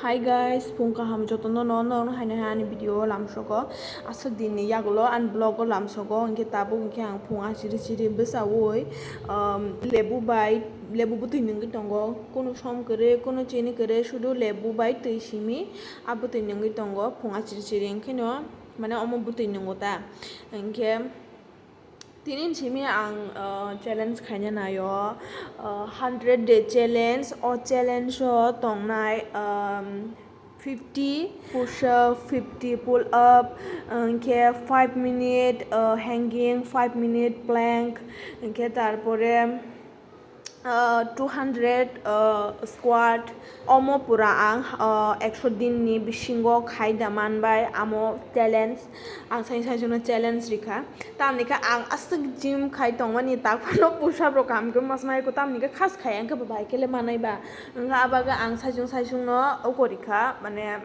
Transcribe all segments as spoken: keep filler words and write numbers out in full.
Hi guys, phung kaham jotono no, no, no, haino hai ani video o lamsogo. Aswk din ni yagulo ani vlog o lamsogo, hinkhe tabuk hinkhe ang phung achiri chiri bwchaui, um, lebu bai, lebu bwtwi nungwi tongo. Kunu som kwrwi, kunu chini kwrwi, sudu lebu bai twi simi, a bwtwi nungwi tongo phung achiri chiri. Hinkhe no, mane omo bwtwi nungo ta. Hinkhe, Tini simi ang, uh, challenge khaina naio, uh, hundred day challenge. O challenge o tongnai, um, fifty push up, fifty pull up, hinkhe five minute, uh, hanging, five minute plank, hinkhe tarpore, uh, two hundred, uh, squat. Omo pura ang, uh, ekso din ni bisingo khai da manbai amo challenge. Ang sai sai no challenge rikha. Tamni khe ang aswk gym khai tongmani, tak phano push up rok kaham khe masmai ko, tamni khe khas khai ang khe bai khe le manai ba. Wngkha abaga ang saichung saichung no uko rikha, mane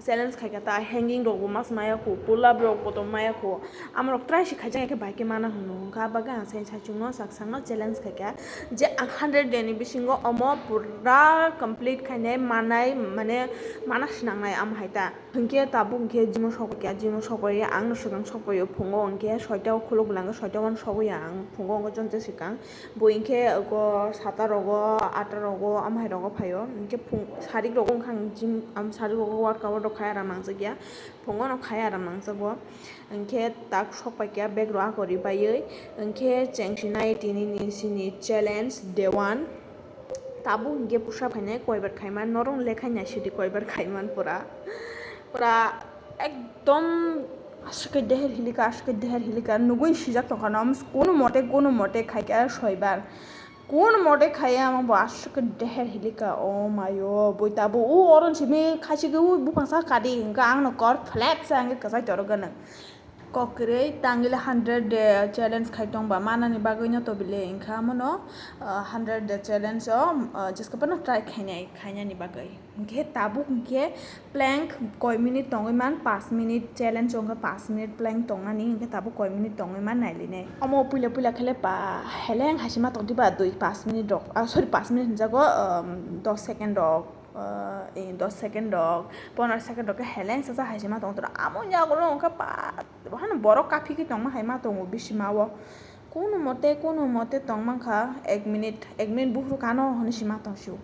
challenge khaikha ta, hanging rok bo masmaya khu, pull up rok bo tongmaya khu. Amorok try se khaijak khe bai khe mana hwno. Wngkha abaga ang sai saichung no sak sak no challenge khaikha je ang hundred day ni bisingo omo pura complete khainai manai, mane mana sinangnai am hai ta. Hinkhe tabuk hinkhe gym o sokya, gym o sokya ang no swkang sokphaio phungo, hinkhe soita o khuluk bwlangkhe soita o sokya ang phungo, wngkha chonse swkang. Bo hinkhe go sata rogo, ata rogo, amhai rogo phaio. Hinkhe phung sarik rogo wngkha ang gym, am sarik rogo workout rok khai aram nangjakya. Phungo no khai aram nangjago. Hinkhe tak sok paikya bag rok ako ri baiwi. Hinkhe chengsinai tini ni sini challenge day one. Tabuk hinkhe push up khainai koibar khaiman, norok lekha nya sidi koibar khaiman pura. Pura ekdom aswk khe deher hilika, aswk khe deher hilika, nugui sijak tongkha no, kunu mote, kunu mote khaikha soibar. Kunu mote khaiya, amo bo aswk khe deher hilika, o mayo, boi tabuk o oron simi khachi khe o buphang sa kadi, hinkhe ang no kor flat sa hinkhe kwchai torok gwnang. Kok kwrwi tangile hundred day challenge khai tongba manani bagwi no tobile hinkha amono, uh, hundred day challenge o, uh, jeska phano try khainai, khainani bagwi. Hinkhe tabuk hinkhe plank koi minute tongwi man, paanch minute challenge o hinkhe paanch minute plank tongnani, hinkhe tabuk koi minute tongwi man nailinai. Omo puila puila khele pa heleng haisima tongdi ba dui paanch minute rok, ah, sorry, paanch minute hinjago, um, dos second rok, ah, eh, dos second rok, pondro second rok khe heleng sasa haisima tongtoro. Amo yagulo hinkhe pa hano borok kaphi khe tongma hai ma tongo bisima o. Kunu mote, kunu mote tongmankha ek minute, ek minute buphuru kano hwnwi sima tongsio.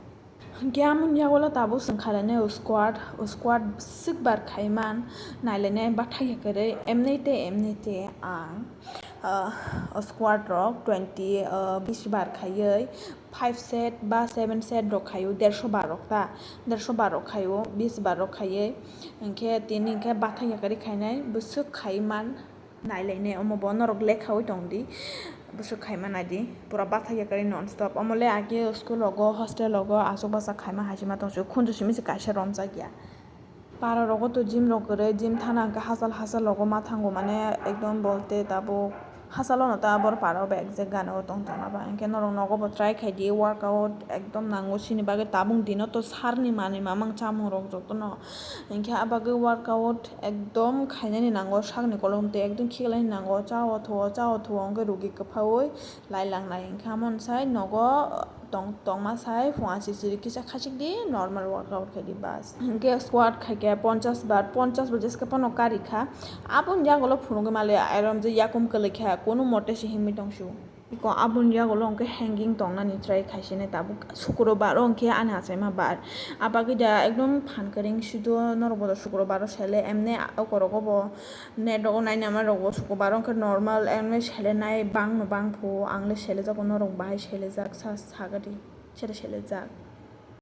Hinkhe amoni yagulo tabuk chwng khailani o squat, o squat bwswk bar khaiman, nailainai bathai ya kwrwi, emnwi tei, emnwi tei ang, ah, o squat rok twenty, ah, bis bar khaiwi, five set ba seven set rok khaio, derso bar rok ta, derso bar rok khaio, bis bar rok khaiwi, hinkhe tini hinkhe bathai ya kwrwi khainai, bwswk khaiman. Nailainai omo bo norok lekhawi tongdi, bwswk khaima naidi, pura bathai ya kwrwi non stop. Omo le age school rogo, hostel rogo, aswk bwswk khaima haisima tongsi, khunju simi se kaisa romjak ya. Para rogo to gym rok kwrwi, gym thana hwnkhe hachal hachal rogo ma thango, mane ekdom bolte tabuk hachalo no ta bor para o ba exact gana o tong tongna ba, hinkhe norok nogo bo try khaidi workout ekdom nango, sini bagwi tabuk dino to sarni manwi mamang chamung rok jotono, hinkhe ah bagwi workout ekdom khainani nango, sakni kolom twi ekdom khiklani nango, chao thuo, chao thuo, hwnkhe rugi kwphaui lai langnai. Hinkhe amo sai nogo tong-, tongma sai phung achir chiri kisa khachikdi, normal workout khaidi bas. Hinkhe squat khaikhe ponchas bar, ponchas bar jeske phano karikha. Aboni yagulo phunugwi male iron je yakum kwlwikha, kunu mote se himwi tongsu. Iko aboni yagulo hwnkhe hanging tongnani try khaisene tabuk, sukrobar o hwnkhe ani achaima bar. Abagwi da ekdom phan kwrwng sido norok bo sukrobar o sele, emne okorogo bo net rogo nainama rogo sukrobar o hwnkhe normal emne selenai bangno bangphu, ang le selejago norok bahai selejak sa sagadi sere selejak.